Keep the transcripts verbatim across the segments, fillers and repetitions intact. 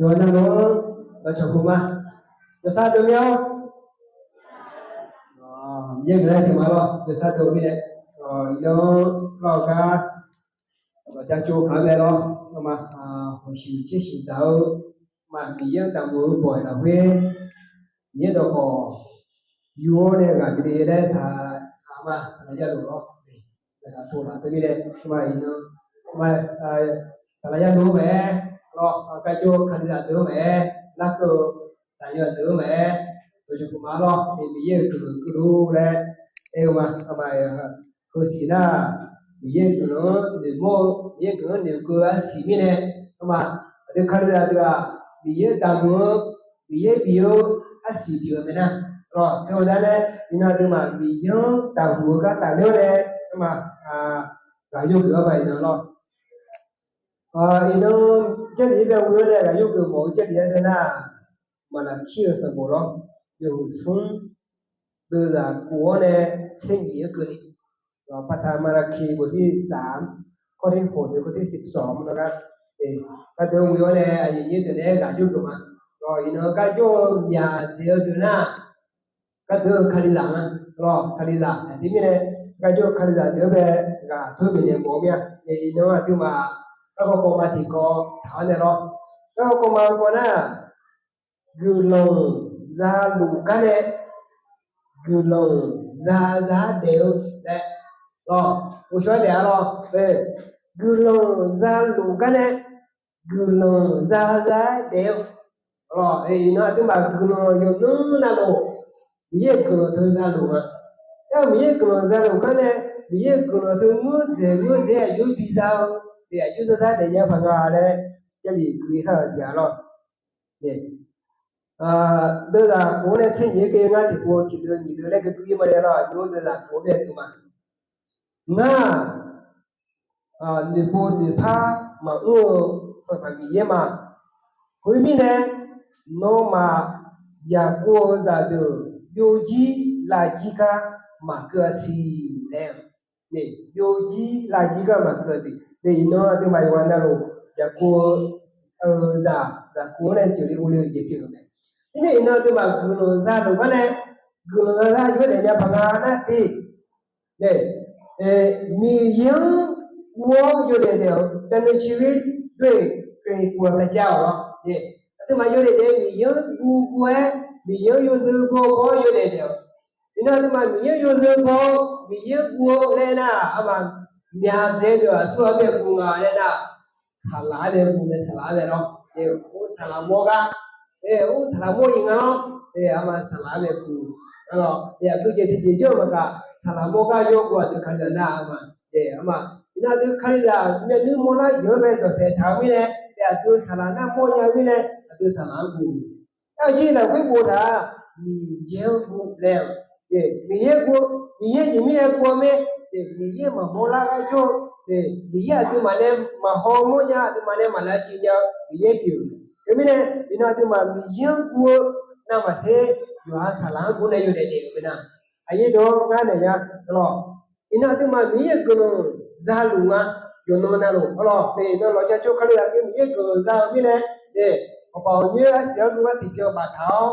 Yawqha navluf-anr dawqcawq puq ma. Yawsar deuq mir-awr, yaer guiqlanq-aer tiq ma lawr. Yawsar deuq mirnae, iqnan lar-eu gar, dawqcav tsov kaq-anr mae lawr. Nawmaf hawshuif tser shiq dzaq-eu ma, Miqyaer-anr daqmuiq-eu bawq-iq lafkhoer, Miqyaer dawqkawq yur-awr nae ghaq bif le laer saq-a ma, saqlaq yaluf lawr. Saqlaq yaluf-eu mae-aer lawr, garjawr-eu Kalizaq deuq-anr mae-aer, larkeuv-eu daqyan deuq-anr mae-aer, dawqcawq puq ma lawr. Miqyaer-euq guiqlanq keuvluf laer aer-eu ma. Heusiq nar, Miqyaer-euq guiqlanq-anr noeqmawr-eu, Miqyaer guiqlanq-anr noeqkeuv-eu arsiq mirnae, aqdui Kalizaq deuq-aq, Miqyaer daqmuiq-eu, Miqyaer bif-eu arsiq pyeuf-eu mae nar. Lawr, teu-eu dar laer, iqnan aqduimaf Miqyaer-anr daqmuiq-eu gar tafler-awr nae, ma, ghaq yawgeuf-anr ma iqnan lawr. Iqnan Jarlif-anr bae ghoe-awr nae ghaq yawgeuf mawf-eu Jarlif-anr deuq nar, Maqlaqkir-euq sanqbof lawr, yawhuiq smr, deuvzaq kof-awr nae tser nyiq-anr keuvni, paqtaq Maqlaqkir bof tir saq, kawr tir khof deuq kawr tir siq sawq mr nar gar, gardeuq ghoe-awr nae aqyuif nyir deuq nae-aer ghaq yawgeuf ma. Iqnan garjawr-eu myaq dzaeq-eu deuq nar, gardeuq-eu Kalizaq nga. Lawr, Kalizaq aqdir mirnae, garjawr-eu Kalizaq deuq-anr bae ghaq tawr bifnaeq mawf-eu mir-a. Iqnan aqduimaf garkawv kawv ma tiqkawv taq-awr nae lawr. Garkawv kawv ma-eu kawv nar, guiqlanq zaluf gar nae, guiqlanq za za-aer daef-eu laer, lawr, ghovshaw-aer daef-a lawr. Guiqlanq zaluf gar nae, guiqlanq za za-aer daef-eu, lawr, iqnan aqduimaf guiqlanq yawqnan navluf, Miqyaer-euq guiqlanq teu zaluf nga. Aer-eu Miqyaer-euq guiqlanq zaluf gar nae, Miqyaer-euq guiqlanq teu ngeur dzaeq ngeur dzaeq aqjox biza-eu, aqjox zazar daefnya paq nga laer, Jarlif guiqlanq-aer kar-eu jeq-a lawr. Deuvzaq kof-awr nae tser nyiq-aer keuvni ngar tiqpov tiqdeuv nyiq deuv laer gui gui-ir ma le lawr, aqjox deuvzaq kof-awr bae keuv ma. Ngar-aq, noeqpov noeqpar maqmr-eu Sanqpaq Miqyaer ma. Khoermirnae, nawmaf yaqkov-eu zaqdeuq byovjir lavjir gar maqkeuv-a siq laer, byovjir lavjir gar maqkeuv-a siq. Iqnan aqduimaf yawqghaq navluf yaqkov-eu zaq zaqkov-anr nae jeuqle uvle-eu jeq pyeuf-eu mae. Mirnae iqnan aqduimaf guiqlanq zaluf gar nae, guiqlanq zazar jawr daef nya paq nga nar te. Miqyaer-anr guv-awr yawdaef daef-awq, ดำเนินชีวิตด้วยเกรงกลัวพระเจ้า-awq lawr. Aqduimaf yawdaef daef-eu Miqyaer-anr guv guv-aer, Miqyaer-anr yawzeu baw baw-awr yawdaef daef-awq. Iqnan aqduimaf Miqyaer-anr yawzeu baw-awr Miqyaer-anr guv-eu laer nar, arma myaqdzaeq deuq aqsurghaq bae guv nga laer nar, saqlaq-anr bae guv mae, saqlaq-anr bae lawr. Or saqlaq mawr gar, or saqlaq mawr-iq nga lawr. Arma saqlaq-anr bae guv. Aqgeu jeq tiqjeq jawr-eu maqkaq, saqlaq mawr gar yawguv aqdui Kalizaq nar-a ma. Arma, iqnan aqdui Kalizaq myavnuir mawrlar jeq-anr bae dawqpaeq taq-eu mirnae, aqdui saqlaq nar mawrnya-eu mirnae, aqdui saqlaq-anr guv. Arjir lafkhoer boftaq-aq, Miqyaer-anr guv laer-eu, Miqyaer guv, Miqyaer nyiq mir-aer guv-eu mae. Miqyaer maqmawr lar gar jawr-eu, Miqyaer aqduimaf nae maqhaw mawrnya, aqduimaf nae maqlavcuiv nya-eu Miqyaer pyeuf-eu. Teumirnae, iqnan aqduimaf Miqyaer-anr guv-eu navmaqtser, yawqha saqlaq-anr guv nae yawdaef daef-euq mae nar. Aqyuif deuq-anr ngar naeq nya lawr. Iqnan aqduimaf Miqyaer-euq guiqlanq zaluf nga. Yawqnan navluf arlawr, iqnan lawqjaqcawq Kalizaq deuq Miqyaer-euq guiqlanq za-eu mirnae, aqpaf aqnyoer arsiq-anr dugar tiqbyan baftaq-awr,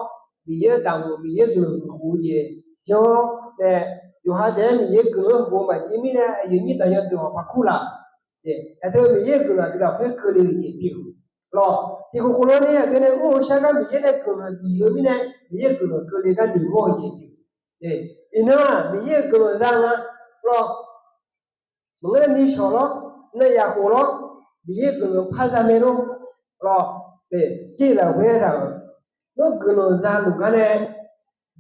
Miqyaer-anr daqmq, Miqyaer-euq guiqlanq khof-eu jeq janr-awr nae, yawqha taef-aer Miqyaer-euq guiqlanq-anr khof-eu maqjir mirnae, aqyuif nyir daqyan deuq-awq paq kur laf. Aqteu Miqyaer-euq guiqlanq aqdui lafkhoer keuvle-eu jeq pyeuf-eu lawr. Tiqkhof khof lawr ni aqdui nae mr-eu shar gar Miqyaer nae guiqlanq bif-eu mirnae, Miqyaer-euq guiqlanq keuvle gar noeqmawr-eu jeq pyeuf. Iqnan-aq Miqyaer-euq guiqlanq za nga lawr. Maqngeur ni shawq lawr, nar yaqkhof lawr, Miqyaer-euq guiqlanq par za mae lor. Lawr, jir lafkhoer aertaq-euq, nawr guiqlanq zaluf gar nae,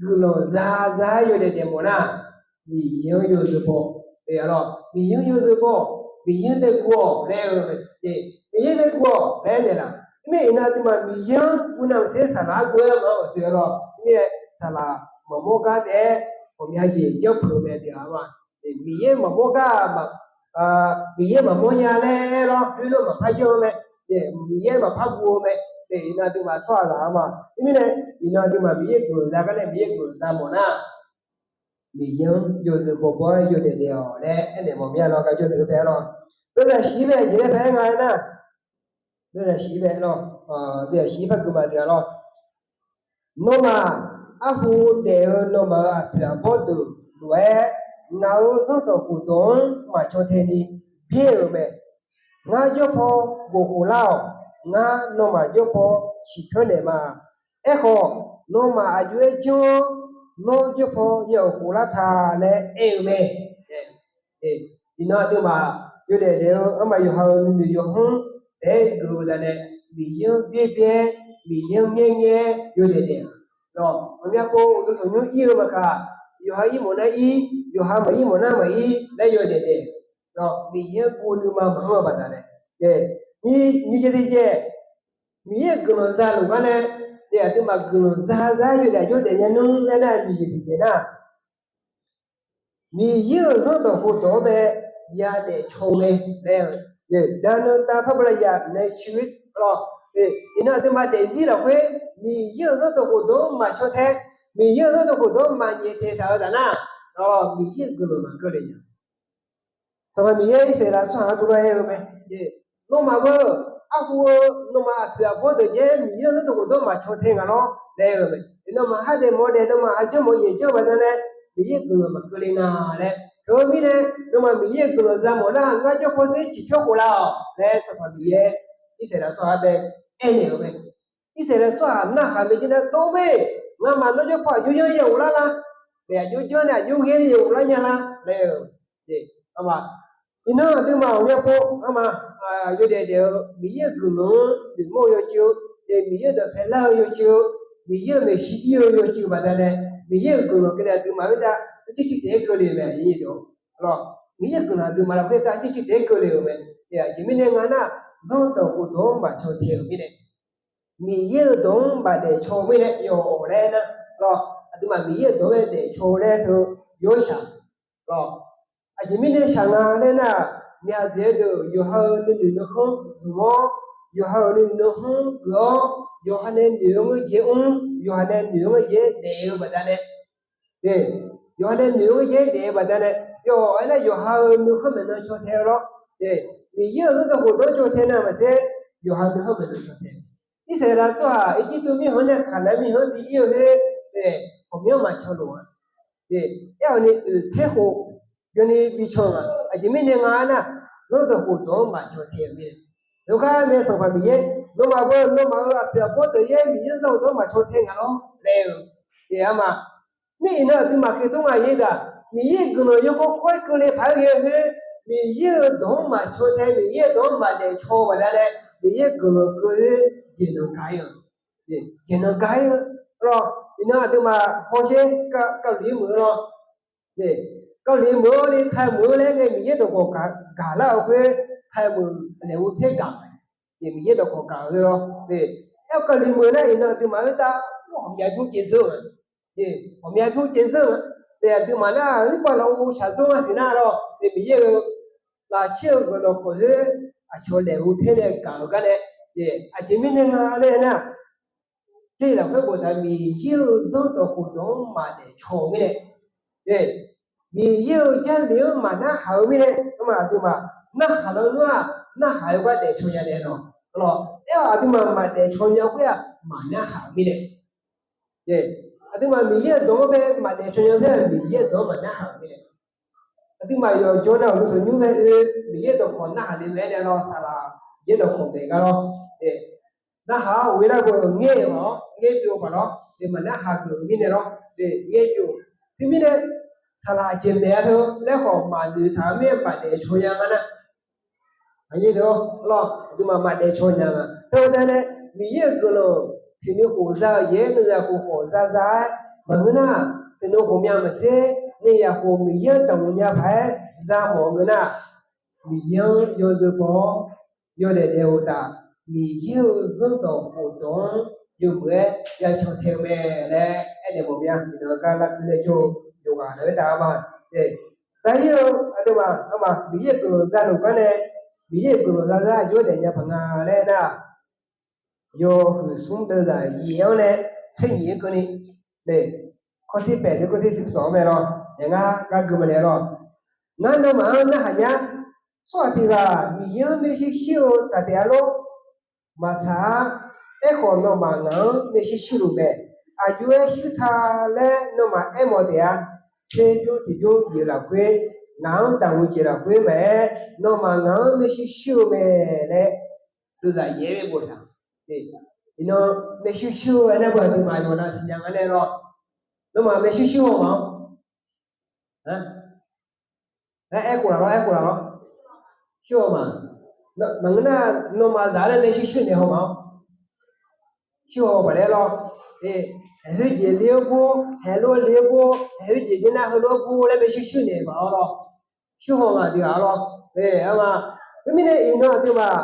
guiqlanq za za-aer yawdaef daef mawf nar, Miqyaer-anr yawzeu baw. Lawr, Miqyaer-anr yawzeu baw, Miqyaer-anr bae guv-awq laer-eu, Miqyaer bae guv-awq laer naeqlaf. Teumirnae iqnan aqduimaf Miqyaer-anr guv navmaqtser saqlaq-anr guv-aer maqanr maqsoeq lawr. Teumirnae saqlaq maqmawr gar taef-aer ghawqmya jeq janrpeuq-eu mae deuq-a ma. Miqyaer maqmawr gar, Miqyaer maqmawr nya laer lawr, khoerlof maqpar janr-eu mae. Miqyaer maqpar guv-eu mae. Iqnan aqduimaf tsawrhaqzaq-a ma. Teumirnae iqnan aqduimaf Miqyaer-euq guiqlanq za gar nae Miqyaer-euq guiqlanq za mawf nar, Miqyaer-anr yawzeu bawbaw-aer yawdaef daef-awq laer aernaeq mawf mir-a lawr, gar jawr deuq-anr bae-a lawr. Beuzaq shiq-ir bae jeq laer bae-aer nga aer nar, Deuq zaqsiq bae lawr, deuq zaqsiq par gui ma deuq-a lawr. Nawmaf arhu daef-eu nawmaf-euq aqpoeq aqbawr deuq lof-aer, ngaq-euq zanrdawq khofdawq-anr maqcaw tae ni byaer-euq mae. Ngar jawr paw ghof khof lar-awq. Ngar nawmaf jawr paw ciqkawr naeq ma. Aerkhawf, nawmaf aqjox-aer janr-awr, nawr jawr paw ya ghof khof lar ta laer aer-eu mae. Iqnan aqduimaf yawdaef daef-eu armaf yawqha-euq nuinoeq yawqhmr taef-aer geuf-eu baqdanae, Miqyaer-anr byaer byaer, Miqyaer-anr ngaer ngaer yawdaef daef-a. Ghawqmya pov uqduq tanqnymr ir-eu maqkaq, yawqha ir mawf nar ir, yawqha maqir mawf nar maqir laer yawdaef daef. Miqyaer-anr guvnuima maqanr-eu baqdanae, nyiq jeq tiqjeq, Miqyaer-euq guiqlanq za luf gar nae, aqduimaf guiqlanq za zar yawdaef jawrdaef nya nmr laer nar, nyiq jeq tiqjeq nar, Miqyaer-euq zanrdawq khofdawq-anr bae yadaef caw-eu mae laer-eu, daqnan tav parbalayaq nae ci-ir lawr. Iqnan aqduimaf daefzir lafkhoer Miqyaer-euq zanrdawq khofdawq-anr maqcaw tae, Miqyaer-euq zanrdawq khofdawq-anr maqnyaef taeq taq-eu taf nar, Miqyaer-euq guiqlanq maqkeuv le nya. Sanqpaq Miqyaer Irsaqleqlav tsawrhaq-anr tuvlar aer-eu mae. Nawmaf-eu arhu-eu nawmaf aqpoeq aqbawr deuq jaer Miqyaer-euq zanrdawq khofdawq-anr maqcaw tae ngaq lawr laer-eu mae. Nawmaf har daef mawf daef, nawmaf aqjanr mawf yaeq janr-eu baqdanae, Miqyaer-euq guiqlanq maqkeuv le nga laer. Teu-eu mirnae, nawmaf Miqyaer-euq guiqlanq za mawf nar, ngar jawr paw deuq ciqkawr khof lar-awq laer Sanqpaq Miqyaer Irsaqleqlav tsawrhaq bae aernaeq-euq mae. Irsaqleqlav tsawrhaq narhaq mae jir nar, dawr mae, ngamaf nawr jawr paw aqjox janr ya ghof lar lar, aqjox janr nae aqjox ghae ni ya ghof lar nya lar laer-eu. Iqnan aqduimaf ghawqmya pov arma, yawdaef daef-eu Miqyaer-euq guiqlanq-anr noeqmawr-eu yawcuiv-eu, Miqyaer-euq dawqpae lar-eu yawcuiv-eu, Miqyaer-euq maeqshi ir-eu yawcuiv-eu baqdanae, Miqyaer-euq guiqlanq keuvle aqduimaf khoertav arcir cir taef-aer keuvle-euq mae. Miqyaer-euq guiqlanq aqduimaf lafkhoer tav arcir cir taef-aer keuvle-euq mae. Aqjeq mirnae nga nar, zanrdawq khofdawq-anr maqcaw tae-euq mirnae, Miqyaer-euq dawq-anr maqdaef caw-eu mirnae yawf-awq laer nar, aqduimaf Miqyaer-euq dawq-anr bae daef caw-eu laer teu yawshaq lawr. Aqjeq mirnae shaq nga laer nar, myaqdzaeq-eu deuq yawqha-euq nuinoeq nuikhanr zmq-awr, yawqha-euq nuinoeq nuikhanr geuf-awr, yawqha nae noeq-eu ngeur jeq mr, yawqha nae noeq-eu ngeur jeq daef-eu baqdanae, yawqha nae noeq-eu ngeur jeq daef-eu baqdanae, yawf-awq aernar yawqha-euq nuikhanr maeqnan caw tae-eu lawr. Miqyaer-euq zanrdawq khofdawq-anr caw tae nar maqtser, yawqha nuikhanr maeqnan caw tae. Irsaqleqlav tsawrhaq Irjirtuv mirkhanq-anr nae Kaqnav mirkhanq-anr bi ir-eu khoer, ghawqmyanr maqcan loq-a. Aer-awq ni oeq tser khof byanni bi can-eu nga. Aqjeq mirnae nga aernar, zanrdawq khofdawq-anr maqcaw tae-eu mirnae. Yawkhav nae Sanqpaq Miqyaer, nawmaf beu nawmaf-euq aqpoeq aqbawr deuq yaer Miqyaer-euq zanrdawq khofdawq-anr maqcaw tae ngaq lawr laer-eu. Arma, mir iqnan aqduimaf kheqtmr ngaq yaer-aq, Miqyaer-euq guiqlanq yawkawr kawr-aer keuvle paq-aer ghae-eu khoer, Miqyaer-euq dawq-anr maqcaw tae, Miqyaer-euq dawq-anr maqdaef caw-eu baqdanae, Miqyaer-euq guiqlanq keuv-eu khoer, jeqnan gaq-ir-eu, jeqnan gaq-ir-eu lawr. Iqnan aqduimaf hawsher Kali meuq-eu lawr. Kali meuq-awr ni Kali meuq-eu laer ngae Miqyaer dawqkawq gaq lar-euq khoer, Kali meuq laeqhmq ter gaq, Miqyaer dawqkawq gaq-eu lawr. Aer-awr Kali meuq nar iqnan aqduimaf khoertav ghawqmya bymr caev dzeur-eu, ghawqmya bymr caev dzeur-eu, aqduimaf nar-aq, irpav lafov shaqdzanr-a siq nar lawr, Miqyaer-euq lafcaer-eu guiqlanq dawqkawq khoer, aqcawq laeqhmq ter nae gaq-eu gar nae, aqjeq mirnae nga laer nar, Jarlif lafkhoer boftaq, Miqyaer-euq zanrdawq khofdawq-anr maqdaef caw-eu mirnae, Miqyaer-euq Jarlif-anr maqnarhaq-eu mirnae, arma aqduimaf narhaq lawnmr-aq, narhaq-eu gar daef caw nya nae lawr. Aer-awq aqduimaf maqdaef caw nya khoer-aq, maqnarhaq-eu mirnae, aqduimaf Miqyaer-euq dawq-anr bae maqdaef caw nya khoer-aq, Miqyaer-euq dawq-anr maqnarhaq-eu mirnae, aqduimaf yawqjawr nar uqduq tanqnymr bae oe, Miqyaer dawqkawq narhaq le-eu aer nae lawr, saqlaq Miqyaer dawqkawq maeq gar lawr. Narhaq-awr ghoe lar-eu ngaer-eu maq-awr, ngaer byov-eu paq lawr, maqnarhaq geuf-euq mirnae lawr, ngaer byov. Teumirnae, saqlaq jeq maeq-a teu laer khawf maqnoeq taq-eu mirnae maqdaef caw nya nga nar, aqduimaf maqdaef caw nya nga. Teu-eu taef nae, Miqyaer-euq guiqlanq tiqnuiv khof za-eu yaeq-aer nuiya khof khawf za za-aer maqngeur nar, tiqnuiv khof mya maqtser nuiya khof Miqyaer-anr damq nya paq-aer za mawf-eu ngeur nar, Miqyaer-anr yawzeu baw-awr yawdaef daef-eu uqtaf, Miqyaer-euq zanrdawq khofdawq-anr yawmuiq-aer ya caw tae-eu mae laer aernaeq mawf mya. Iqnan gar lar keuv nae jawr-eu yawqghaq naeq-aer taf-a ma. Zaqir-eu aqduimaf arma Miqyaer-euq guiqlanq za luf gar nae, Miqyaer-euq guiqlanq za zar aqjox-aer daef nya paq nga laer nar, yawhuiq smr deuvzaq yaef-anr nae tser nyiq-aer keuvni, kawr ter paef-eu kawr ter siq sawq-anr mae lawr. Yaeq ngar gar gui ma naeq lawr. Ngar nawmaf-anr narhaq nya. Tsawrhaq tiq ghaq Miqyaer-anr maershuir shir-eu saqtaef-a lor. maqtsaq-ar. Aerkhawf, nawmaf ngaq-anr maershuir shuir luf mae. Aqjox-aer shuir ta laer nawmaf aermawf taef-a. Tserbymr tiqbymr bif-eu lafkhoer, ngaq-anr daqmq jeq lafkhoer maqaer, nawmaf ngaq-anr maershuir shuir-eu mae laer, deuqzaq yaef-aer boftaq. Iqnan maershuir shuir-eu aernar, aqduimaf yawqnan siqnya nga nae lawr. Nawmaf maershuir shuir haw ma-awr, aer khof laf lawr, aer khof laf lawr. Shuir haw ma. Maqngeur nar, nawmaf zaq laer maershuir shuir naeq haw ma-awr, shuir haw baq laer lawr. Haeq khoerjeq le-awr bur, haeq lof le-awr bur, haeq khoerjeq jir nar heulof-aer bur laer maershuir shuir naeq baq-awr lawr. Shuir haw ma aqdui-aq lawr. Aerma, teumirnae iqnan aqduimaf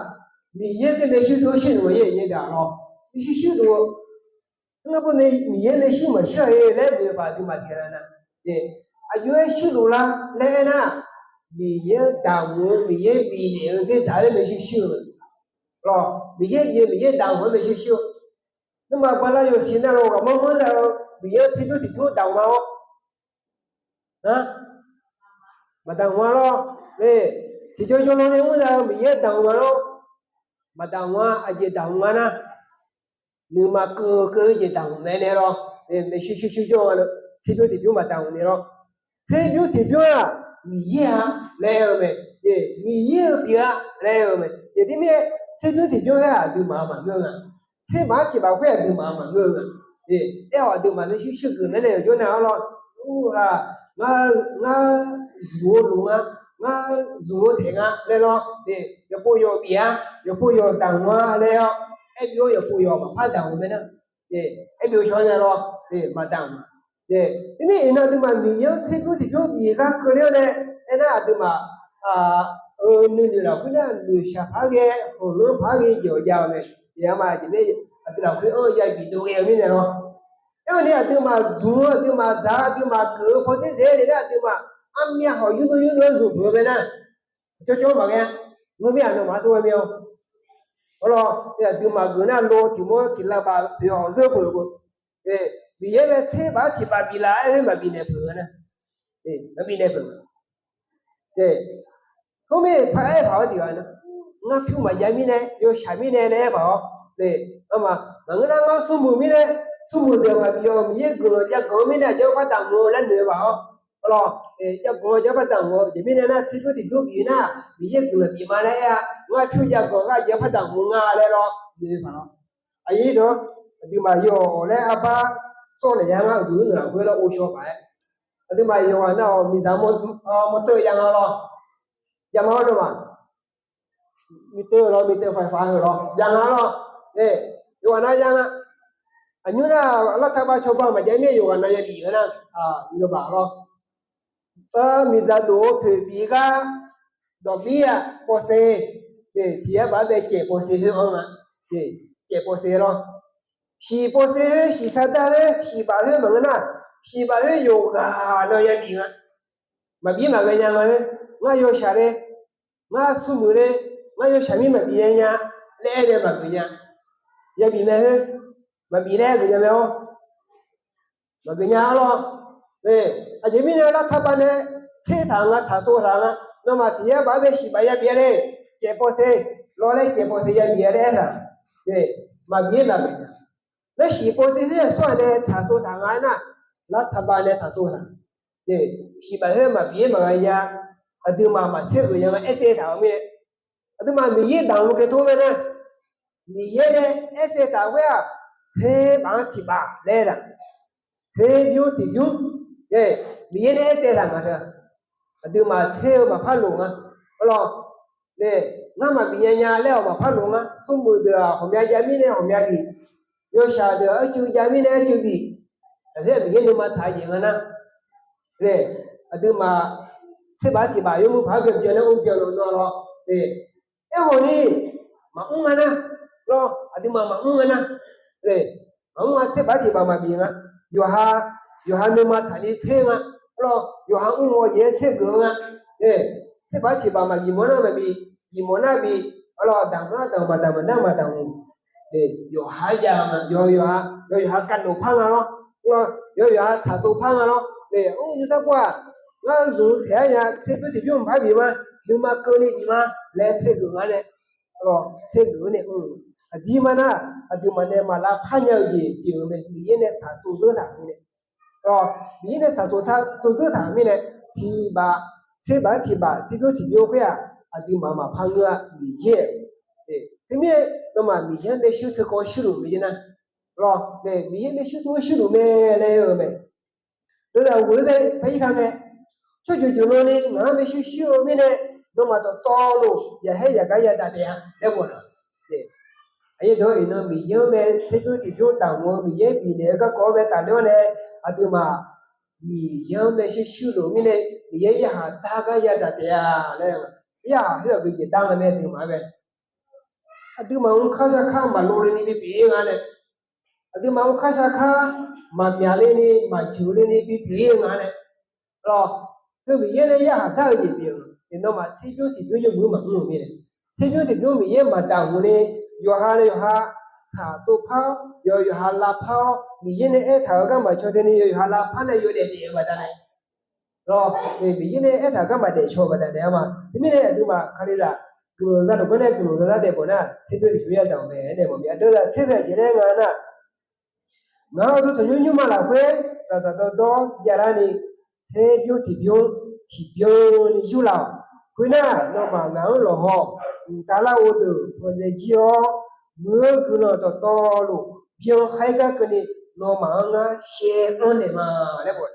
Miqyaer-euq maershuir dov-awr shuir luf-eu yaer nya daq lawr. Maershuir shuir luf-eu, ngar beu Miqyaer maershuir maqshuir-a laer noeq-eu baq aqduimaf taeqnaeq nar, aqjox-aer shuir luf lar laer aernar, Miqyaer-anr daqmq-eu, Miqyaer bifnaeq-eu dzer daq-aer maershuir shuir-eu lawr. Miqyaer bif-eu, Miqyaer daqmq-anr maershuir shuir-eu. Nawmaf bala yawsiq nar lawr, ghawqmanr manr za-eu Miqyaer-anr tserbymr tiqbymr daqmq ma-awr, maqdaqmq ma lawr. Tiqjawr jawrlanr nae mr za-eu Miqyaer daqmq ma lawr. Maqdaqmq-a. Aqjeq daqmq nga nar, nuima keuv keuv-eu jeq daqmq mae nae lawr. Maershuir shuir shuir jawr nga, tserbymr tiqbymr maqdaqmq naeq lawr. Tserbymr tiqbymr-aq, Miqyaer-a laer aer-eu mae. Miqyaer-euq pyeuf-a laer aer-eu mae. Teumirnae tserbymr tiqbymr khoer-aq aqduimaf maqngeur nga. Tserbaq tiqbaq khoer aqduimaf maqngeur-eu nga. Aer-awq aqduimaf maershuir shuir geuf nae nae yawqjawr nar-awr lawr, ur-aq, ngar zmq-eu loq nga, ngar zmq-eu taeq nga laer lawr. Yawqpov yawq bif-a, yawqpov yawq daqmq-a laer-awr, aer byov-awr yawqpov yawq maqpar daqmq mae nar, aer byov shawr nae lawr, maqdaqmq. Teumirnae iqnan aqduimaf Miqyaer-anr tserbymr tiqbymr bif gar keuvler-awr nae aernar, aqduimaf-euq nuinoeq lafkhoer nar noeqshaq par ghae, khanqlanr par ghae jeq awq jav-eu mae. Aqma jeq nar, aqdui lafkhoer-anr yabif dov ghae-eu mirnae lawr. Aerkhawf ni aqduimaf zmq-eu, aqduimaf dzaq-eu, aqduimaf geuf-eu paw dzer dzae-aer le nar, aqduimaf armyav hawq yurdov yurdov-aer zmq peuq-eu mae nar, cawv cawv maqghae-a. Ngeurmir-aq nawmaf-anr tov ghae mir-awr, arlawr, aqduimaf geuf nar lo tiq mawr tiq lavbaf poeq hawq zeur peuq-eu beu. Miqyaer bae tserbaq tiqbaq biflaf-aer khoer maqbifnaeq peuq-eu nar, maqbifnaeq peuq-eu. Khoermir paq-aer paq-awr tiq ghaq nar, ngar pyur maqjav mirnae, yawshaq mirnae laer aer paq-awr, arma, maqngeur nar ngar smrmuiq mirnae, smrmuiq deuq maqbif-awr Miqyaer guiqlanq jav ganq-anr mirnae aqjox-aer par daqmq-eu laer noeq-eu paq-awr, arlawr, jav ganq-anr aqjox-aer par daqmq-eu jeq mirnae nar, tserbymr tiqbymr bif nar, Miqyaer guiqlanq bif ma laer aer-a. Ngar pyur jav ganq gar aqjox-aer par daqmq-eu nga laer lawr noeq-eu paq-awr. Aqyuif deuq, aqduimaf yawq laer arbar sawr naeq ya ngar, uqduq-anr nuiq lafkhoer lawr ghovshaw paq-aer, aqduimaf yawqghaq nar-awq miqdzaq mawrteuv ya nga lawr, ya ma-awr dawqma, miqteuv lawr, miqteuv faqfaq heu lawr ya nga lawr. Yawqghaq nar ya nga. Aqnymr nar, lartaq bav cawba maqjav mir-aer yawqghaq nar yabif-eu nar, ngeur baq lawr. Miqdzaq dof-eu poeq bif gar dawq bir-a, pawv ser, tiq yar baf-aer bae caef pawv ser khoer-anr nga. Caef pawv ser lawr. Shif pawv ser khoer, shif sar dar khoer, shif baf khoer maqngeur nar, shif baf khoer yawqghaq nar yabif nga. Maqbif maqghae nya nga khoer, ngar yawshaq le, ngar smrmuiq le, ngar yawshaq mir maqbif nya nya laer aer nae maqgeuf nya. Yabif mae khoer, maqbif laer geuf nya mae-awr, maqgeuf nya-a lawr. Aqjeq mirnae lartaq bav nae tser taq nga, tsaqtsov taq nga. Nawmaf tiq yar baf-aer bae shif baf yabif-a le, caef pawv ser, lawr laer caef pawv ser yabif-a laer aer taq, maqbif-aer maqgeuf nya. Laer shif pawv ser khoer aqsur-aq nae tsaqtsov taq nga aernar, lartaq bav nae tsaqtsov taq. Shif baf khoer maqbif-aer maqghae nya. Aqduimaf maqtser geuf nya nga aer tsaev taq-euq mirnae, aqduimaf Miqyaer daq-eu ghae tov mae nar, Miqyaer nae aer tsaev taq khoer-aq, tser baf-anr tiq baf laer-a, tser bymr tiq bymr, Miqyaer nae aer tsaev taq nga teu. Aqduimaf tser-eu maqpar loq nga. Arlawr, ngar maqbif nya nya laer-awq maqpar loq nga. Smrmuiq deuq-aq ghawqmya jav mirnae ghawqmya bif, yawshaq deuq-aq arcuiv jav mirnae arcuiv bif. Aqghaer Miqyaer nuima taq-eu jeq nga nar, aqduimaf tser baf tiq baf yawmuiq paq-aer byan byan nae or byan lof nar lawr. Aerkhawf ni, maqmr nga nar, lawr, aqduimaf maqmr nga nar, maqmr nga, tser baf tiq baf maqbif nga. Yawqha, yawqha nuima taqli tser nga. Arlawr, yawqha mr-awr jeq-aer tser geuf-eu nga. Tser baf tiq baf maqbif mawf nar maqbif, bif mawf nar bif. Arlawr, daq mawf nar daq, maqdaq mawf nar maqdaq mawf. Yawqha ya nga, yaw yawqha, yaw yawqha kavlof par nga lawr. Arlawr, yaw yawqha tsaqtsov par nga lawr. Mr nymr tar pov-aq, ngar zmq taeq-aer nya, tser bymr tiq bymr maqpar bif ma, nuima keuvni bif ma laer tser geuf nga nae, tser geuf-eu nae mr Aqdir mar nar, aqduimaf nae maq lavpar nya-eu jeq pyeuf-eu mae. Miqyaer nae tsaqtsov dzeur taq-euq mirnae, Miqyaer nae tsaqtsov dzeur taq-euq mirnae, tiq baf, tser baf-anr tiq baf, tserbymr tiqbymr khoer-aq, aqduimaf maqpar ngeur-a, Miqyaer-euq. Teumirnae, nawmaf Miqyaer-anr maershuir teukawv shuirluf mae jeq nar, Miqyaer maershuir tov-anr shuirluf mae laer-eu mae. Dawqdaq ghof-ir mae, par ir ta mae. Tsawrjeuq jeuq nan ni ngaq-anr maershuir shuir-eu mirnae, nawmaf dawqtawvluf yaqhaer yaqgar yadaq taef-a laer bof-a. Aqyuif dawq iqnan Miqyaer-anr mae tserbymr tiqbymr daqmq-eu Miqyaer bifnaeq-eu garkawv-anr mae tafler-awr nae, aqduimaf Miqyaer-anr maershuir shuirluf mirnae, Miqyaer yarkhaq dar gar yadaq taef-a laer, yarkhaq khoer-aq geujeq dar nga mae aqduimaf-anr mae. Aqduimaf mqkar shar kar maqlo le ni bipyeuf-ir nga nae, aqduimaf mqkar shar kar maqmyaq le ni maqjeuq le ni bipyeuf-ir nga nae, Lawr, teu Miqyaer nae yarkhaq dar-eu jeq pyeuf-eu, nawmaf tserbymr tiqbymr yawmuiq-anr maqmr-eu mirnae, tserbymr tiqbymr Miqyaer maqdaq hmq ni, yawqha nae yawqha tsaqtsov par-awr, yaw yawqha lavpar-awr, Miqyaer nae aertaq-euq gar maqcaw teu ni yaw yawqha lavpar nae yawdaef daef-eu baqdanae, Lawr, Miqyaer nae aertaq-euq gar maqdaef caw-eu baqdanae-a ma. Teumirnae aqduimaf Kalizaq guiqlanq zaluf gar nae guiqlanq zazar daef bawq nar, tserbymr tiqbymr yadaq-euq mae aernaeq mawf mir-a. Dawqdaq tser bae jeq laer nga nar, ngaq-euq uqduq tanqnymr nymrma lafkhoer dzaqdzaq dawrdawr javlar ni, tserbymr tiqbymr tiqbyan ni yurlaf-awq. Khoernar, nawmaf ngaq-anr lawqhaw mqtav lar-eu deuq pawdzae jir-awr, muiq-eu guiqlanq dawqtawvluf byan ha-ir gar keuvni, nawmaf-anr ngar shaev anr naeq ma laer bof.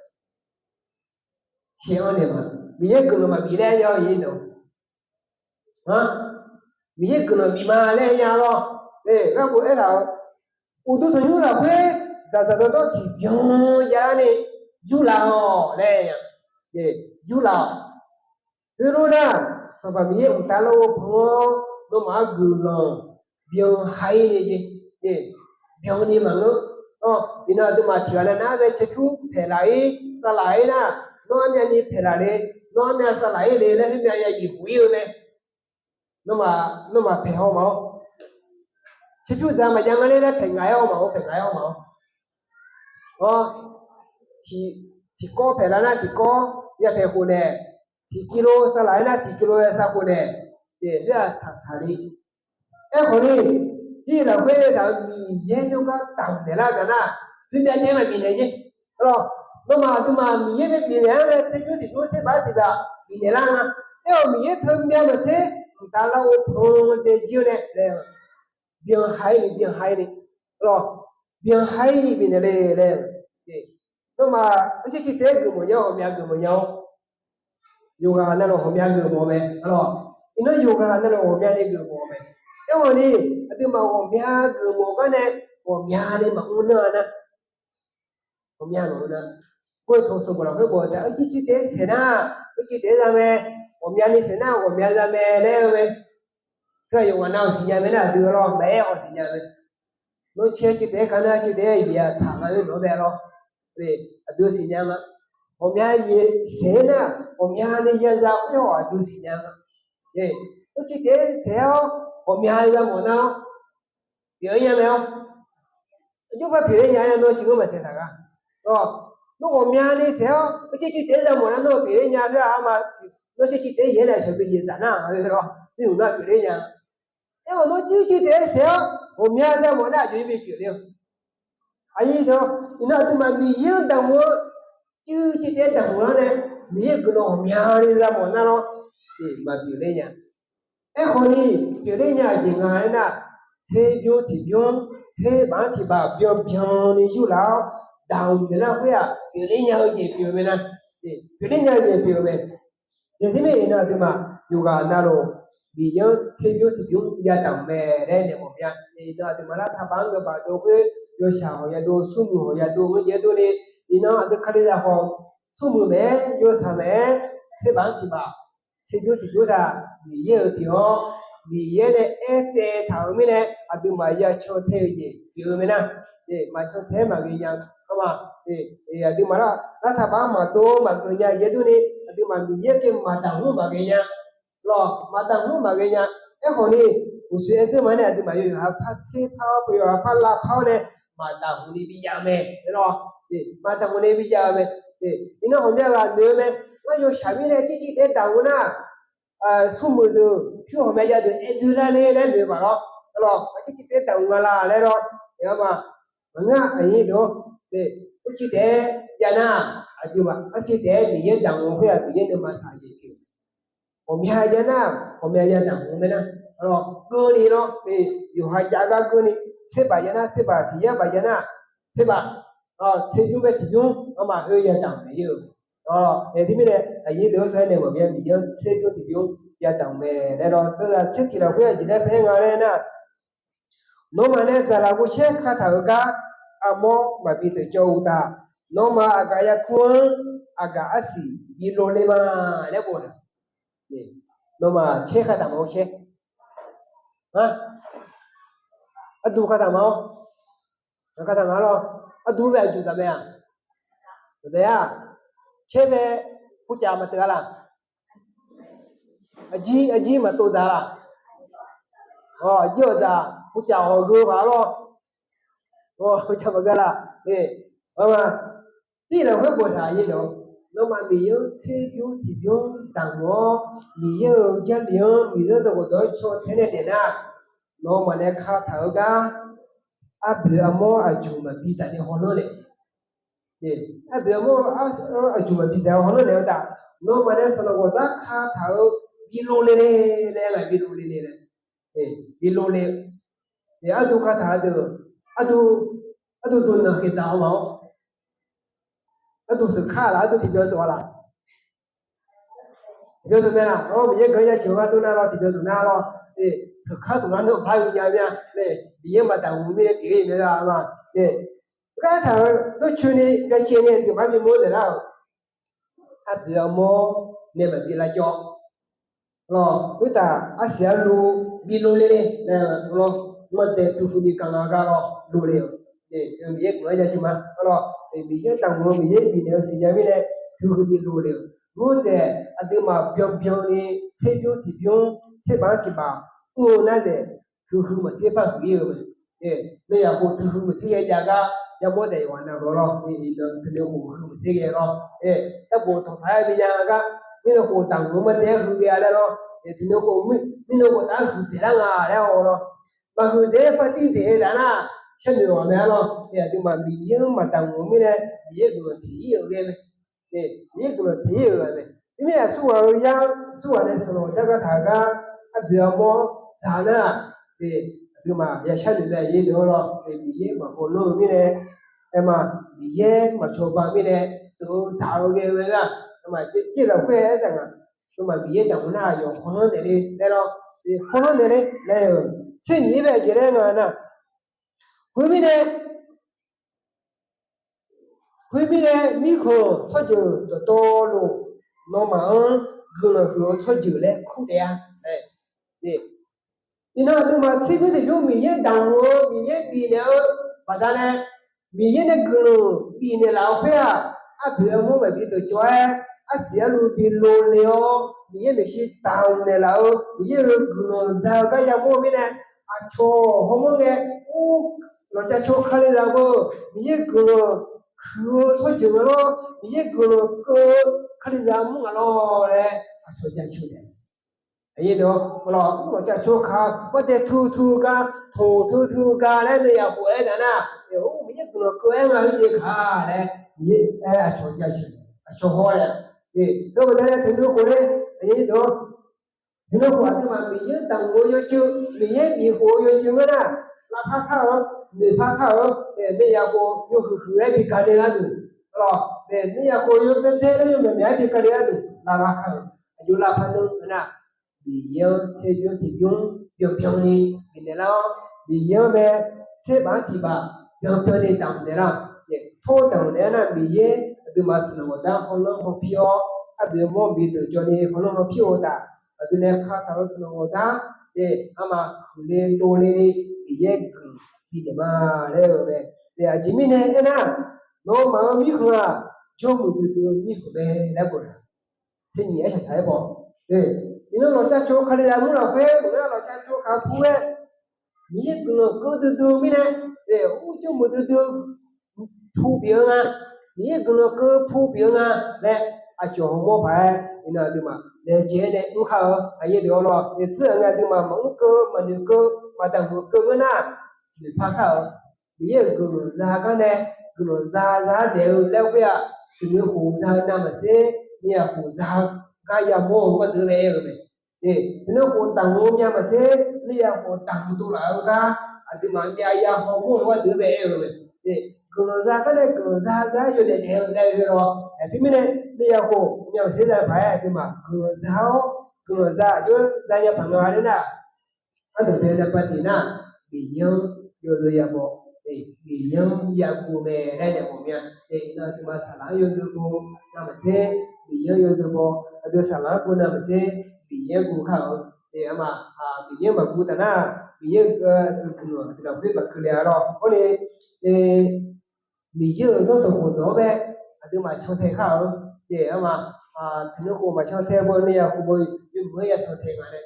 Shaev anr naeq ma. Miqyaer guiqlanq maqbif laer ya-eu ir dawq Miqyaer guiqlanq bif ma laer nya lawr. Gharduq aertaq-awr, uqduq tanqnymr lafkhoer dzaqdzaq dawrdawr tiqbyan javlar ni, yurlaf-awq laer, yurlaf-awq. Heulof nar, Sanqpaq Miqyaer mqtav lar-eu pan-awr nawmaf-anr guiqlanq byan ha-ir ni jeq, byan ni maqngeur. Iqnan aqduimaf tiqghaq nav nar-aer bae caerpyur paeqlaf-ir savlaq-ir nar, nawr armyavni paeqlaf le, nawr armyav savlaq-ir le laer khoermyav ya bif khof-ir-eu mae. Nawmaf paeq haw maqawr, caerpyur dzaq maqjav nga ler laer paeq ngaq-aer haw maqawr, paeq ngaq-aer haw maqawr. Awr, tiqkawv paeqlaf nar tiqkawv ya paeq khof nae, tiq kilo savlaq-ir nar tiq kilo ya sav khof nae, khoer-aq tsaqtsaq ni. Aerkhawf ni, jir lafkhoer taq-euq Miqyaer jawrgar damq naeqlar gaq nar, khoermyav nae maqbif naeq-ir. Nawmaf aqduimaf Miqyaer nae bifnaeq-anr nae tserbymr tiqbymr tserbaq tiqbaq bifnaeq lar nga. Aer-awq Miqyaer teumyav maqtser mqtav lar-eu pan dzae jir-eu nae laer, byan ha-ir ni, byan ha-ir ni, byan ha-ir ni bifnaeq le laer. Nawmaf arcir citaef-aer geufmawf nya-awr ghawqmya geufmawf nya-awr, yawqghaq navluf ghawqmya geufmawf mae. Iqnan yawqghaq navluf ghawqmyani geufmawf mae. Aerkhawf ni, aqduimaf ghawqmya geufmawf gar nae ghawqmyani maqmr nar-a nar, ghawqmya maqmr nar. Khoer-eu tanqsanq bof lafkhoer bof-eu taef, arcir citaef-aer saeq nar, arcir citaef-aer za mae, ghawqmyani saeq nar ghawqmya za mae laer-eu mae. Teu-aq yawqghaq nav-awq siqnya mae nar, aqdui lawr maqaer-awq siqnya mae. Nawr caer citaef-aer ka nar, citaef-aer yaeq-aq tsaq nga-aer nawq-anr bae lawr. Aqdui siqnya nga. Ghawqmya saeq-aer nar ghawqmyani ya za khoer-awq aqdui siqnya nga. Nawr citaef-aer saeq-awr ghawqmya za mawf nar-awr, pyeuf-aer nya mae-awr. Aqjox par pyeuf-aer nya-aer nar nawr ciqgeur maqsaeq taq gar. Nawr ghawqmyani saeq-awr arcir citaef-aer za mawf nar nawr pyeuf-aer nya khoer-aq, nawr caer citaef-aer yaeq-aer nae shaqdui yaeq dzaq nar-aq lawr, nymq nar pyeuf-aer nya. Aer-awq nawr arcir citaef-aer saeq-awr ghawqmya za mawf nar aqjox-aer bi pyeuf ler-a. Aqyuif dawq, iqnan aqduimaf Miqyaer-anr damq-anr, arcir citaef-aer damq lar nae, Miqyaer guiqlanq ghawqmyani za mawf nar lawr, maqpyeuf ler nya. Aerkhawf ni, pyeufler nya-euq jeq nga aernar, tserbymr tiqbymr, tserbaq-anr tiqbaq byanbyan ni yurlaf-awr, damq naeqlar khoer-aq pyeufler nya-eu jeq pyeuf-eu mae nar, pyeufler nya-eu jeq pyeuf-eu mae. Aqjeq mirnae iqnan aqduimaf yawqghaq navluf Miqyaer-anr tserbymr tiqbymr yadamq mae laer naeq mawf mya. Iqnan aqduimaf lar taqbaq-anr geufbaq dov khoer, yawshaq hawq yadov, smrmuiq hawq yadov ngeur jaev-aer durni, iqnan aqdui Kalizaq khawf, smrmuiq maeq-aer, yawshaq maeq-aer, tserbaq-anr tiqbaq tserbymr tiqbymr taq Miqyaer-euq pyeuf-awr, Miqyaer nae aertsaev taq-euq mirnae aqduimaf ya cantae-eu jeq pyeuf-eu mae nar, maqcantae-aer maqghae nya. Aqduimaf lar, lar taqbaq-anr maqdov maqgeuf nya jaev-aer durni, aqduimaf Miqyaer ghae maqdaq hmq maqghae nya. Lawr, maqdaq hmq maqghae nya. Aerkhawf ni, uqshoe aer dzeur ma nae aqduimaf yawqha par tser par-awr, yawqha par lavpar-awr nae maqdaq hmq ni bijav-eu mae. Lawr, maqdaq hmq ni bijav-eu mae. Iqnan ghawqmya ghaq noeq-eu mae. Ngar yawshaq mirnae arcir citaef-aer damq-eu nar, smrmuiq deuq pyur ghawqmya jav deuq aer doe lar ler laer noeq-eu baq lawr. Arlawq, aqcir cir taef-aer damq nga la laer lawr. Aqma, maqngeur-a aqnyir deuq-or. Arcir taef-aer jav nar, aqduimaf arcir taef-aer Miqyaer damq-eu khoer-aq, Miqyaer nuima saqyaeq pyeuf. Ghawqmya jav nar, ghawqmya ya damq-eu mae nar. Arlawq, keuvni lawr, yawqha jav gar keuvni, tserbaq jav nar tserbaq, tiq yar baq jav nar tserbaq, tserbymr bae tiqbymr, arma khoer ya damq mae-eu. Ae, teumirnae aqnyir deuq-or, tawr-aer nae maqbyav Miqyaer-anr tserbymr tiqbymr ya damq mae laer lawr. Teughaq tser tiq lafkhoer aqjeq laer paer nga laer nar, nawmaf nae zaqlaq ghovshaer kataq-euq gar armawr maqbi deuq jawr-eu uqtaf, nawmaf aqgaf yarkur-anr aqgaf arsiq bi lov le ma laer bof-a. Nawmaf caer kataq ma-awr caer. Arduq kataq ma-awr, kataq ma lawr. Arduq bae aqjuq dzaq mae-aq, aqdaq-a, caer bae kurcaf maqteuv-a laq. Aqjir, aqjir maqtov dzaq laq. Awq, aqjir-awq dzaq, kurcaf hawq geu ghaq lawr. Awq, kurcaf maqgeu laq. Tir lafkhoer boftaq-a, nawmaf Miqyaer-anr tserbymr tiqbymr damq-awr, Miqyaer-euq Jarlif-anr Miqyaer dawqghawq dawq-aer caw tae nae daef nar, nawmaf nae kataq-eu gar arboeq armawr aqjuq maqbi dzaq ni hawlanr naeq, arboeq armawr aqjuq maqbi dzaq-eu hawlanr naeq-eu taf, nawmaf nae sanqlanq ghawqdar kataq-eu bi lov le le laer, bi lov le le laer, bi lov le. Arduq kataq-a deuq, arduq, arduq duq nanq kheqdzaq-awr ma-awr, arduq sheuqkar laf, arduq tiqbyan tsov-a laf. Tiqbyan tsov mae laf, Miqyaer guiqlanq-anr jaceuq-eu gharduq nar lawr, tiqbyan tsov nar lawr. Sheuqkar tsov nar nawr bar-eu nya mya nae, Miqyaer maqdaq mq-eu mirnae pyeuf-ir mae laf ma. Gar taq-eu dawrcoeni byacaevni aqduimaf bimawr-anr naeqlar-euq, arboeq armawr nae maqbi lavcawv lawr, khoertaf arsiq arlu bi lov le le lawr, maqdaeq teuhuiq ni gaq nga gar lawr lov le-euq. Miqyaer guiqlanq-anr jaceuq ma lawr, Miqyaer daqmq-eu Miqyaer bifnaeq-eu siqnya mirnae teuhuiq ni lov le-euq. Nmr daeq aqduimaf byanbyan ni tserbymr tiqbymr, tserbaf-anr tiqbaf ur-eu nar daeq, teuhuiq maqtser par huiq-ir-eu mae. Nae yaqkhof teuhuiq maqtser ghae jav gar yamawr daef yawqghaq navluf lawr, teunuikhof huiq maqtser ghae lawr. Aerbof tanqtaq-aer bi ya gar, mirnae khof daqmq-eu maqdaef-aer huiq ghae-a laer lawr. Teunuikhof mirnae khof taf-aer huiqdzaeq lar nga laer-awr lawr. Maqhuiqdzaeq-aer par tir dzaeq-eu taf nar, sharnoeq ghaq mae-a lawr. Aqduimaf Miqyaer-anr maqdaqmq-eu mirnae, Miqyaer guiqlanq tiq-ir-euq ghae mae. Miqyaer guiqlanq tiq-ir-euq ghae mae. Teumirnae aqsurghaq-eu yar, aqsurghaq nae sanqlanq ghawqdar kataq-eu gar arboeq armawr dzaq nar, aqduimaf ya sharnoeq mae, aqyuif deuq-anr lawr. Miqyaer maqpov lanr-eu mirnae, aerma, Miqyaer maqcawba mirnae, deuq-eu dzaq-eu ghae-eu ghae-a, aerma, tir lafkhoer aertaq nga, nawmaf Miqyaer daqmq nar aqyawf hawlanr naeq le laer lawr, hawlanr naeq le laer-euq tser nyiq-ir bae aqjeq laer nga nar, khoermirnae Khoermirnae, mirkhanq tsawrjeuq dawqtawvluf, nawmaf-anr guiqlanq huiq-eu tsawrjeuq laer kur taef-a. Iqnan aqduimaf tserbymr tiqbymr Miqyaer daqmq-eu Miqyaer bifnaeq-eu baqdanae, Miqyaer nae guiqlanq bifnaeq laf-eu khoer-aq, arboeq armawr maqbi deuq cawv-aer, arsiq arlu bi lov le-awr, Miqyaer maeqshi daqmq naeqlaf-eu Miqyaer-euq guiqlanq za-eu gar yamawr-eu mirnae, aqcawq hawmawr ngae, ur, lawqcav caw Kalizaq beu, Miqyaer guiqlanq huiq-eu tsawrjeuq nga lawr, Miqyaer guiqlanq keuv-eu Kalizaq mur nga lawr laer aqcawq jaceuq taef. Aqyuif deuq-anr lawr, ur, lawqcav caw Ka, maqdaeq teu teu gar, tanq teu teu gar laer nae yaqkhof aer taf nar, ur, Miqyaer guiqlanq keuv-aer nga heuje ka laer Miqyaer aer aqcawq jaceuq, aqcawq haw-aer, teu baqdanae teunuikhof nae, aqyuif deuq-anr, teunuikhof aqduimaf Miqyaer daqmq-eu yawceuv, Miqyaer bifkhof-eu yawceuv ngeur nar, lavpar kar-awr, noeqpar kar-awr, nae yaqkhof yawhuiq huiq-aer bi gale gharduq, lawr, nae yaqkhof yawbaebae laer yawmyaq myaq-aer bi gale gharduq lavpar kar-euq, aqjox lavpar nmr nar, Miqyaer-anr tserbymr tiqbymr byanbyan ni bifnaeq lar-awr, Miqyaer-anr mae tserbaf-anr tiqbaf byanbyan ni daqmq naeq lar-awq. Tor daqmq naeq-aer nar, Miqyaer aqduimaf sanqlanq ghawqdar hawlanr hawpir-awr, arboeq armawr bi deuq cawv ni hawlanr hawpir-eu taf, aqdui nae kataq-eu sanqlanq ghawqdar nae, arma huiqle dovle ni Miqyaer guiqlanq bifnaeq ma laer-eu mae. Aqjeq mirnae aernar, nawmaf-euq mirkhanq-aq, jawrmuiq duidui-eu mirkhanq mae laer boftaq. Tser nyiq aer shaq shaq-aer baw. Iqnan lawqcav caw Kalizaq mur lafkhoer maqngeur, lawqcav caw Ka pur-aer, Miqyaer guiqlanq keuv duidui-eu mirnae, ur, jawrmuiq duidui pu bif-eu nga, Miqyaer guiqlanq keuv pu bif-eu nga laer, aqcawq hawmawr paq-aer iqnan aqduimaf laejae-aer nae mr kar-eu, aqyuif deuq-anr lawr, tser-aq ngae aqduimaf maqmr keuv maqnoeq keuv maqdamq muiq keuv ngeur nar, noeqpar kar-eu. Miqyaer-euq guiqlanq za gar nae, guiqlanq za za-aer daef-eu laer khoer-aq, teuqnoeq khof za-eu navmaqtser, ni-aq khof za-eu gar yamawr-eu gharduq bae aer-eu mae. Teuqnoeq khof damq-eu myav maqtser, ni-aq khof damq dovlaf-eu gar, aqduimaf myav ya hawmawr-eu gharduq bae aer-eu mae. Guiqlanq za gar nae guiqlanq za za-aer yawdaef daef-eu laer-eu lawr. Aqjeq mirnae, ni-aq khof myav maqtser za paq-aer aqduimaf guiqlanq za-awr, guiqlanq za aqjox za nya paq nga laer nar, ardanq bae nae pav tiq nar, Miqyaer-anr yawzeu ya baw, Miqyaer-anr ya guv mae laer nae mawf mir-a. Iqnan aqduimaf saqlaq-anr yawzeu baw navmaqtser, Miqyaer-anr yawzeu baw, aqdui saqlaq-anr guv navmaqtser, Miqyaer-anr guv kar-eu. Arma, Miqyaer-anr maqguv taf nar, Miqyaer-euq guiqlanq aqdui lafkhoer maqkeuv le-a lawr. Hawr ni, Miqyaer-euq zanrdawq khofdawq-anr bae aqduimaf cantae kar-eu. Arma, teuqnoeq khof maqcan tae baw ni-aq khof baw, yawmuiq-aer ya cantae nga nae,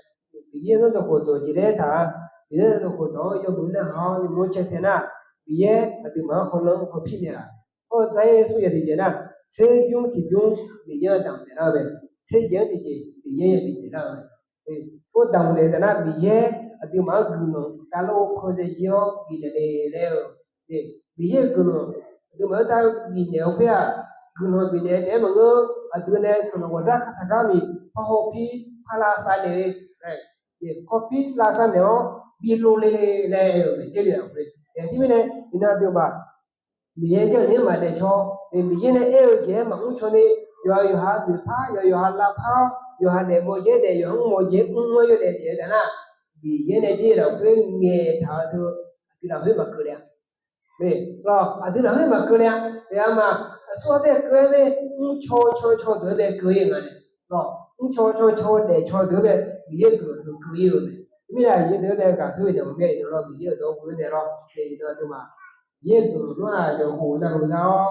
Miqyaer-euq zanrdawq khofdawq jeq laer taq-a. Miqyaer-euq zanrdawq khofdawq-anr yawmuiq narhaq-awr yawmuiq-anr cantae nar, Miqyaer aqduimaf-anr hawlanr hawpir naeqlaf. Hawr-eu dzar-ir smr yaq tiqjeq nar, tserbymr tiqbymr Miqyaer-anr damq naeqlar-eu mae. Tserjeq-anr tiqjeq Miqyaer ya bifnaeq lar-eu mae. Hawr damq naeq taf nar Miqyaer aqduimaf-anr guiqlanq tavlof-eu pandae jir-awr bifnaeq le laer-eu. Miqyaer-euq guiqlanq aqduimaf-anr tavlof bifnaeq-eu khoer-aq, guiqlanq bifnaeq taef-aer maqngeur, aqdui nae sanqnanq ghawqdar kataq gar ni parhaw pir parlavsav naeq le, parpir lavsav naeq-awr bi lo le le laer-eu mae. Jarlif lafkhoer, aqjeq mirnae iqnan aqduimaf Miqyaer janrnaeq-anr maqdaef caw, Miqyaer nae aer-eu jeq-aer maqmr caw ni, yawqha yawqha noeqpar, yawqha yawqha lavpar-awr, yawqha naef mawf jeq-aer daef, yawqha mr mawf jeq-aer mr-awr yawdaef daef-eu taf nar, Miqyaer nae jir lafkhoer ngaeqtaq-eu deuq aqdui lafkhoer maqkeuv le-a. Lawr, aqdui lafkhoer maqkeuv le-a. Arma, aqsur-anr bae keuv-aer mae, mr caw caw caw deuq-anr bae keuv-ir nga nae. Lawr, mr caw caw caw daef caw deuq-anr bae Miqyaer guiqlanq deuq keuv-ir-eu mae. Mirnae aqyuif deuq-anr bae gaq teu-eu naeq maqmya iqnan lawr, Miqyaer-euq dawq-anr ghoe-eu naeq lawr, iqnan aqduimaf Miqyaer-euq guiqlanq nar-aq, yawqkhof navluf za-awr,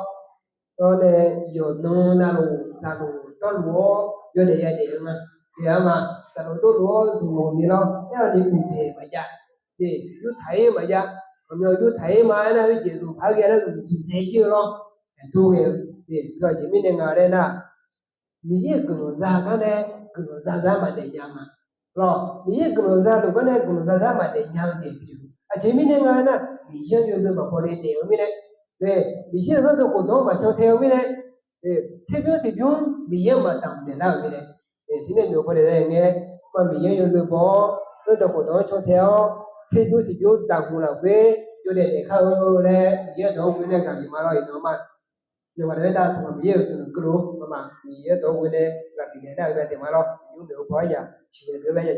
awr nae yawqnan navluf dzaqluf dawrluf-awr yawdaef yadaef-eu nga. Tiqghaq ma, dzaqluf dawrluf-awr zmq ghawqmya lawr, aer-awr ni uqdzaeq maqjav. Yurtaq-ir maqjav. Ghawqmya yurtaq-ir ma aernar, khoerjeq zmq paq-aer ghae nar zmq dzaeq jir-eu lawr. Aertaq ghae-eu, teu aqjeq mirnae nga laer nar, Miqyaer-euq guiqlanq za gar nae guiqlanq za zar maqdaef nya-eu ma. Lawr, Miqyaer-euq guiqlanq za luf gar nae guiqlanq za zar maqdaef nya-eu jeq pyeuf-eu. Aqjeq mirnae nga nar, Miqyaer-anr yawzeu maqbaw le daef-eu mirnae, Miqyaer-euq zanrdawq khofdawq-anr maqcan tae-eu mirnae, tserbymr tiqbymr Miqyaer-anr maqdamq daeflar-euq mirnae, tiqnae noeqpaw daef nae ngae, ma Miqyaer-anr yawzeu baw-awr, zanrdawq khofdawq-anr can tae-awr, tserbymr tiqbymr daqguq lafkhoer yawdaef daef kar-eu laer Miqyaer-euq dawq-anr ghoe nae gaq bif ma lawr iqnan ma. Yawqghaq naeq-aer tav Sanqpaq Miqyaer-euq guiqlanq keuvluf-eu mqmaq Miqyaer dawq-anr ghoe nae gaq bif naeq nar-eu gaq daef ma lawr. Nymr noeq-eu baw-aer yaq siqnaeq deuq-anr bae yaq